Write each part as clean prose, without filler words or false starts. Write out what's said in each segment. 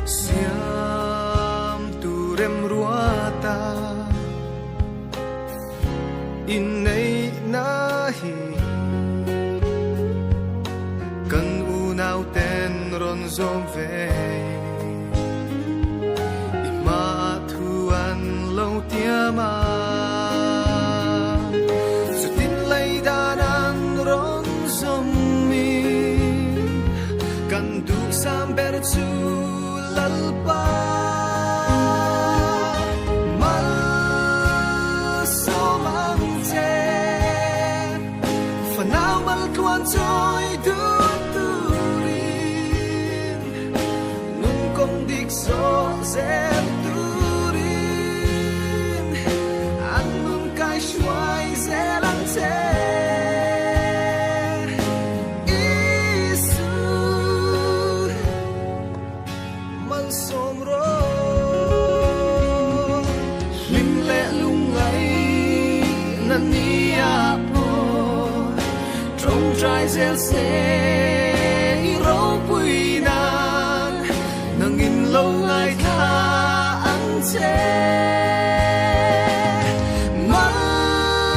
Siamtu remruata inneihna hi kan unauten rawn zawm ve i hma thu an lo tiam a, chutin lei dan an rawn zawm in kan duhsam ber chu Lalpa malsawm ang che. Fanau maltluan chawi duh turin nun kawng dik zawh zel turin an nun kai hruai zel ang che. Isu malsawm rawh. Hlim leh lungngai na nia pawh tawngtai zel se i ropui nan nangin lo ngaithla ang che.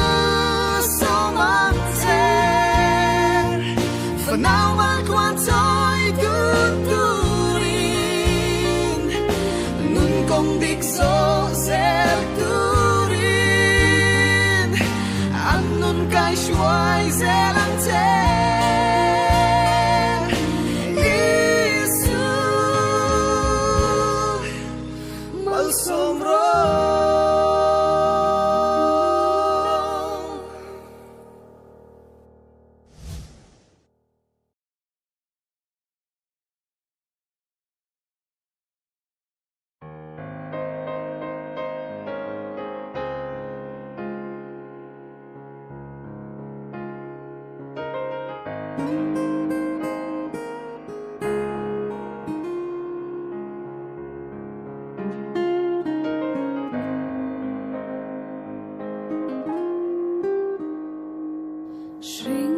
Malsawm ang che. Fanau maltluan chawi tut turin nun kawng dik zawh zel turin an nun kai hruai zel ang che. Isu malsawm rawh. Hring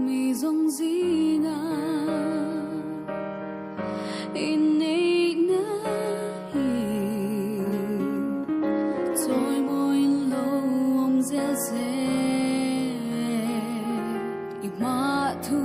mi zawng zinga inneihna hi chawi mawiin lo awm zel se i hma thu.